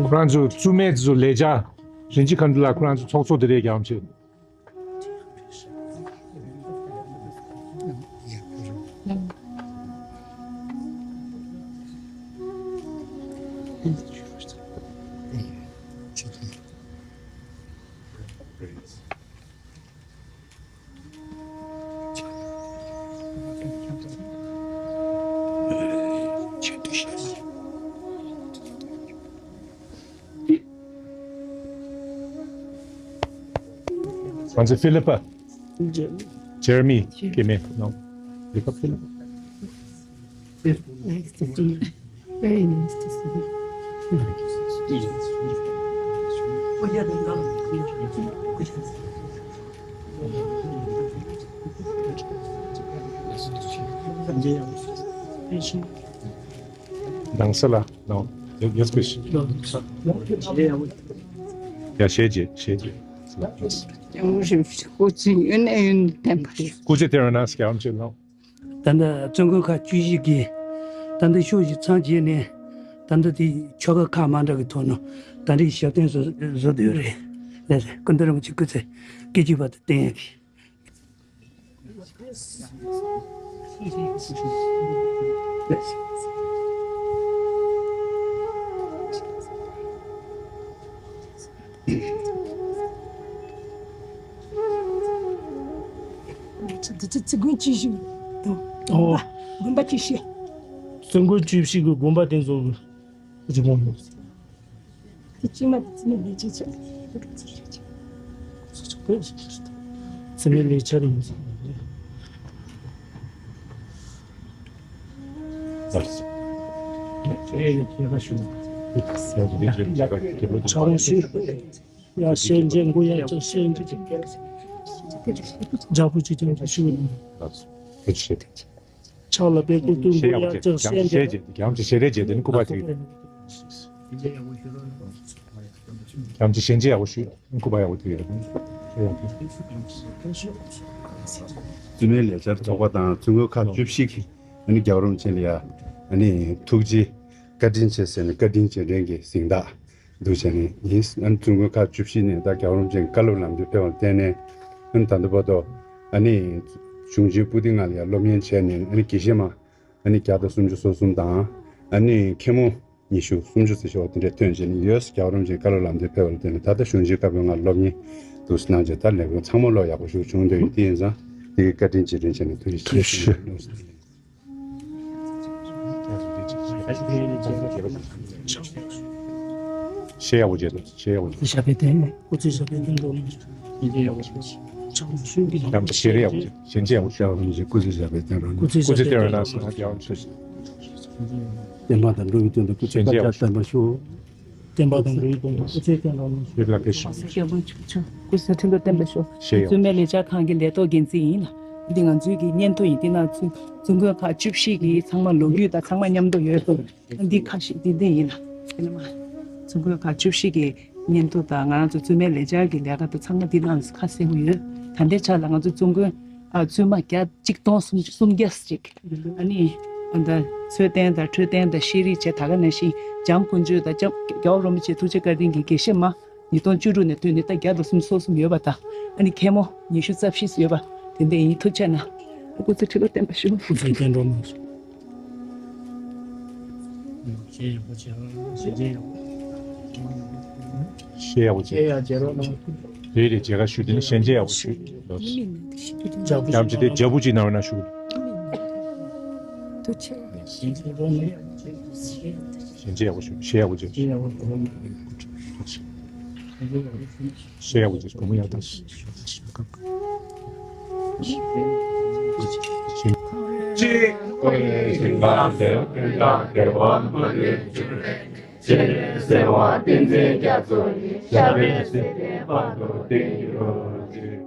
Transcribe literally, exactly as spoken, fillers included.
ཁོ་རང་ཚོ་བཙུན་མའི་ཚོ་ལས་བྱ་རིན་ཆེན་མཁའ་འགྲོ་ལགས་ཁོ་རང་ཚོ་ཚོགས་གཙོ་དེ་རེད་ཀྱང་བྱེད། ང་ཚོ་ཕི་ལི་པ། ཇེ་ར་མི། སྐྱེ་དམན། ནོ། ཕི་ལི་པ། ཕི་ལི་པ། Nice to see you. Very nice to see you. ནང་ས་ལ། ནོ། ཡ་ཡ་སྐུ་ཞིག་ཡ་ཤེས་རྗེས་ཤེས་རྗེས། ཡང་རིམ་ཤིག་སྐུ་ཚེ་ཡུན་ནས་ཡུན་བརྟན་པར། སྐུ་ཚེ་བརྟན་པར་གནང་ཟེར་ཡང་ཅིག་ལོ། ད་ལྟ་བཙུན་དགོན་ཁག་བཅུ་བཞི་གི་ད་ལྟ་ཤོག་བཞི་ཚང་བྱས་ནས་ད་ལྟ་དེ་ཆོ་ག་ཁག་མ་འདྲ་གི་ཐོག་ནས་ད་རེས་ཞབས་བརྟན་བཟོ་བཟོ་བསྡད་ཡོད་རེད། ལགས་སེ། སྐུ་མདུན་རིན་པོ་ཆེ་སྐུ་ཚེ་བསྐལ་བརྒྱའི་བར་དུ་བརྟན་ཡག་གི། འདི་ཚོ་བཙུན་དགོན་བཅུ་བཞི་དང་། ཨོ། དགོན་པ་བཅུ་བཞི། བཙུན་དགོན་བཅུ་བཞི་གི་དགོན་པ་དེ་ཚོ་རི་མོ་ཡོད། དེ་ཅི་མ་དེ་ཚོ་ནི་ལས་བྱེད་ཚོ། བཙུན་མའི་ལས་བྱ་རེད། ཡ་ཤེས་རྗེས་མགོ་ཡ་ཅག་ཤེས་རྗེས། འཇའ་པོ་ཅི་ཅང་ཅི་ཞུ་ནི། ཕྱག་ལ་པད་སྐུ་གདུང་མགོ་ཡ་ཅག་ཤེས་རྗེས། རྒྱང་ཅི་ཤེས་རྗེས་དེ་ནི་སྐུ་པ་དེ། རྒྱང་ཅི་ཤེས་རྗེས་ཡག་པོ་ཞུ། སྐུ་པ་ཡག་པོ་དེ་ཡོད། བཙུན་མའི་ལས་བྱར་ཚོགས་པ་དང་བཙུན་དགོན་ཁག་བཅུ་བཞི་གི་ཨ་ནི་རྒྱལ་བ་རིན་པོ་ཆེ་ལ་ཡ་ཨ་ནི་ཐུགས་རྗེ་བཀའ་དྲིན་ཆེ་ཟེར་ནས་བཀའ་དྲིན་རྗེས་དྲན་གྱི་གཟེངས་རྟགས་འདུག་བྱས་ནས་ཡིན། ཨ་ནི་བཙུན་དགོན་ཁག་བཅུ་བཞི་ནས་ད་རྒྱལ་བ་རིན་པོ་ཆེའི་བཀའ་སློབ་ལམ་སྟོན་ཕེབས་པར་བརྟེན་ནས་ཨ་ནི་ད་ལྟ་བར་དུ་ཨ་ནི་གཞུང་ཆེན་པོ་ཏི་ལྔ་ལ་ཡ་སློབ་གཉེར་བྱས་ནས་ཨ་ནི་དགེ་བཤེས་མ་ཨ་ནི་བརྒྱ་དང་སུམ་ཅུ་སོ་གསུམ་དང་ཨ་ནི་མཁན་མོ་ཉི་ཤུ་སུམ་ཅུ་ཙམ་ཞིག་འོ་དེ་འདྲས་ཐོན་བྱས་ནས་ཡོད། རྒྱལ་བ་རིན་པོ་ཆེའི་བཀའ་སློབ་ལམ་སྟོན་ཕེབས་པ་ལ་བརྟེན་ནས་ད་ལྟ་གཞུང་ཆེན་བཀའ་པོད་ལྔ་སློབ་གཉེར་དུ་གནང་བྱས་ད་ལས་ཁུངས་ཚང་མ་ལོ་ཡག་པོ་ཞིག་བྱུང་བསྡད་ཡོད། དེ་ཡིན་ཙང་དེ་གི་བཀའ་དྲིན་རྗེས་དྲན་བྱས་ནས་ཐུགས་རྗེ་ཆེ། ཐུགས་རྗེ་ཆེ། ཤེས་ཡག་པོ་བྱེད་དོ། ཤེས་ཡག་པོ་བྱེད། ཞབས་པད་བརྟན། སྐུ་ཚེ་ཞབས་པད་བརྟན་འགྲོ་གནང་། ཡང་ཞེ་རེ་ཡག་པོ་བྱེད། ཞལ་མཇལ་ཡག་པོ་བྱེད། སྐུ་ཚེ་ཞབས་པད་བརྟན་རོགས་གནང་། སྐུ་ཚེ་ཞབས་པད་བརྟན་རོགས་གནང་། བསྟན་པ་དང་འགྲོ་བའི་དོན་དུ་སྐུ་ཚེ་བསྐལ་བརྒྱར་བརྟན་པར་ཤོག་བསྟན་པ་དང་འགྲོ་བའི་དོན་དུ་སྐུ་ཚེ་བརྟན་རོགས་གནང་། ཡིད་ལ་དགའ་ཤོག་སྐུ་ཚེ་ཁྲི་ལོ་བརྟན་པར་ཤོག་ཞེས་ཡང་བཙུན་མའི་ལས་བྱ་ཁང་གི་ལས་ཐོག་འགན་འཛིན་ཡིན་ལ། འདི་ང་ཚོའི་གི་སྙན་ཐོ་ཡིན། འདི་ན་བཙུན་བཙུན་དགོན་ཁག་བཅུ་བཞི་གི་ཚང་མ་ལོ་རྒྱུས་དང་ཚང་མ་མཉམ་དུ་ཡོད། འདི་ཁ་ཤས་འདི་འདི་ཡིན་ལ། དེ་ནས་མ་བཙུན་དགོན་ཁག་བཅུ་བཞི་གི་སྙན་ཐོ་དང་ང་རང་ཚོ་བཙུན་མའི་ལས་བྱ་གི་ལས་ཀ་དང་ཚང་མ་འདི་ནང་ཁ་གསལ་པོ་ཡོད། ད་ལྟའི་ཆ་ལ་ང་ཚོ་བཙུན་དགོན་ཨ་བཙུན་མ་བརྒྱ་གཅིག་སྟོང་སུམ་སུམ་བརྒྱ་ཅིག་ཨ་ནི་ཨ་ད་ཚོད་ལྟ་དང་འཕྲོད་བསྟེན་དང་ཤེས་རིག་བཅས་ད་ག་ནང་བཞིན་འཇམ་དཀོན་མཆོག་དང་འཇམ་རྒྱལ་བ་རིན་པོ་ཆེ་ཐུགས་རྗེ་བཀའ་དྲིན་གྱི་དགེ་བཤེས་མ། ཉིས་སྟོང་བཅུ་དྲུག་ནས་ཐོན་ནས་ད་བརྒྱ་དང་སུམ་ཅུ་སོ་གསུམ་ཡོད་པ་དང་། ཨ་ནི་མཁན་མོ་ཉི་ཤུ་རྩ་བཞི་ཡོད་པ། དེ་འདྲ་ཡིན། ཐུགས་རྗེ་གནང་། སྐུ་ཚེ་ཁྲི་ལོ་བརྟན་པར་ཤོག་སྐུ་ཚེ་བརྟན་རོགས་གནང་། ཤེས་ཡག་པོ་བྱེད། ཤེས་ཡག་པོ་བྱེད། རེད་རེད། མཇལ་ཁ་ཞུ། དེ་ནི་ཞལ་མཇལ་ཡག་པོ་ཞུ། ཡང་ཅི་དེ་འཇའ་པོ་ཅིག་ནང་བ་ན་ཞུ། ཐུགས་རྗེ་ཆེ། ཞལ་མཇལ་ཡག་པོ་ཞུ། ཞལ་མཇལ་ཡག་པོ་ཞུ། ཞལ་ཡག་པོ་བྱེད། ཞལ་ཡག་པོ་བྱེད། སྒོ་མོ་ཡག་དང་།